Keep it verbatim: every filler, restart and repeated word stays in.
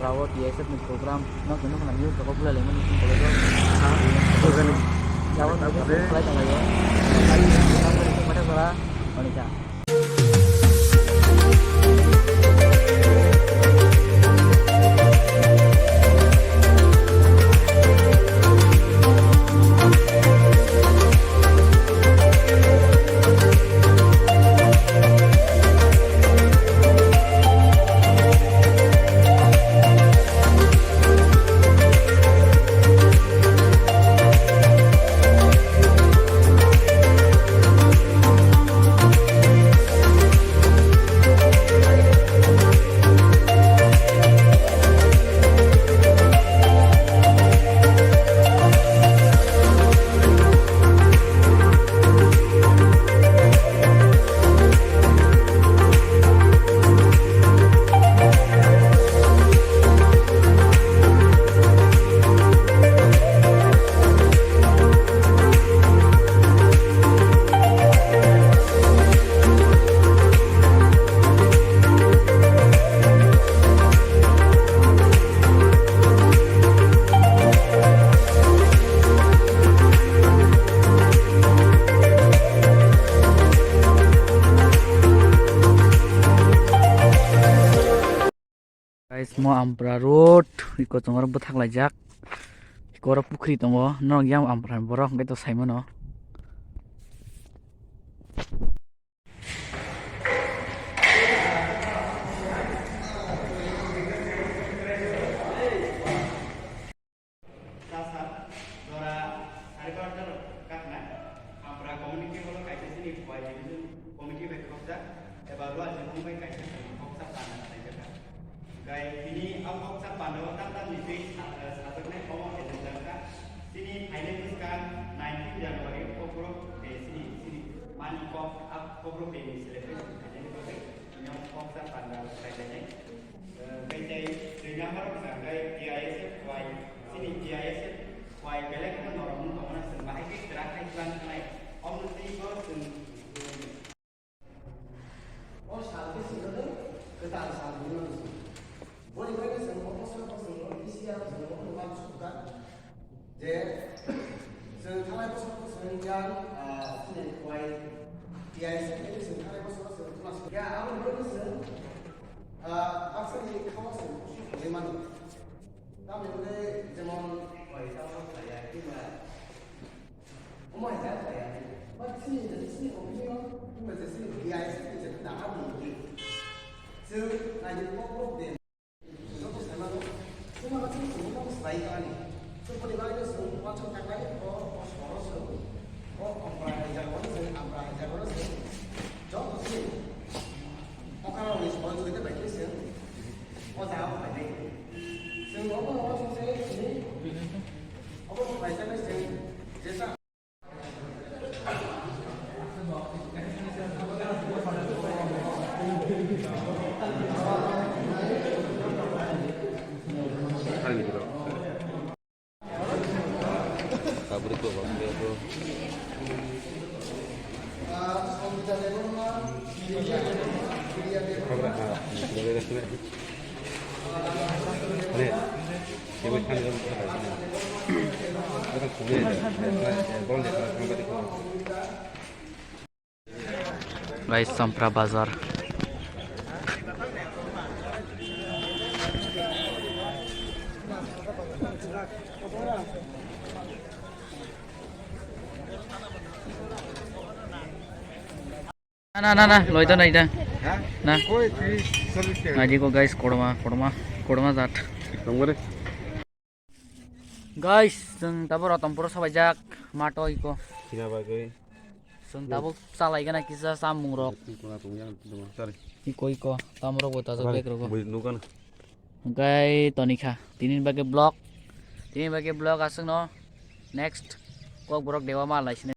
Abo T S F ni program no kunu khna news rok bulai lai mani college o. Ha? Abo ni khlai tong lai o. Khlai tong lai o. Khlai tong lai o. Guys, mo Ampra road, iko chwng oro bwthak laijak. Iko oro pukhri tongo, norok yang Ampra ni borok hwnkhe to saimano. Sasa jora sari barta rok kakna Ampra community hall o kaisa chini Y division committee bai khokjak eba Rual Jemung bai kaisa chini khoksa panda khlaijak kha. Hwnkhe tini a khoksa panda o tam tam ni twi sa-, sajaknai omo agenda wngkha chini phainai bwskang nineteen January Kokborok day chini, chini mani kok a Kokborok day ni celebration khainani bagwi tini o khoksa panda khlailainai. Tei tei twi number wngkha khe T I S F Y, chini T I S F Y belai kheno norok wng tongmano chwng bahai khe kwrak khai tlang khlai. Omo twibo chwng o sal khe chwng kwtal sal hwnwi mano chwng. Boni bagwi chwng o bosor bosor o P C R chwng o uansukha. Je, chwng thanai bosor chwng yang, ah, chini Y T I C ni chwng thanai bosor chwng tuma se. Ya, abo ni bagwi chwng, ah, baksa ni khawa chwng kusu khlai mano. Tamni bagwi jemon Y tamo khlai ya, kiba omo hai khlai ya. Ba chini, chini opinion, kiba je chini T I C ni je na abo ni. Chwng nai ni pok pok de. Joto sai mano, chwng mano chwng chwng mano sai kani. Chwng boni bagwi chwng uansuk tangnai, o, o soro chwng, o Ampra hai jagao chwng, Ampra hai jagao chwng, joto chwng, okra rokni soi soi de bai khe chwng, o jaga o phainai. Chwng obo no uansuk se chini, obo no bai khe chwng, jesa. Guys, Sampra Bazar. Na, na, na, na, loida, naida. Ha? Na. Koi tris, challis taka. Naidi ko, guys, korma, korma, korma jat. Tongore. Guys, chwng tabuk Rotonpuro sobaijak, mato iko. China bagwi. Chwng tabuk chalai gana kisa chamung rok. Tongya, tongya, sorry. Iko, iko, tamrok bo tajak bag rogo. Bui nukana. Hwnkhe tonikha, tini bagwi vlog, tini bagwi vlog aswkno next Kokborok dewa ma lai sini.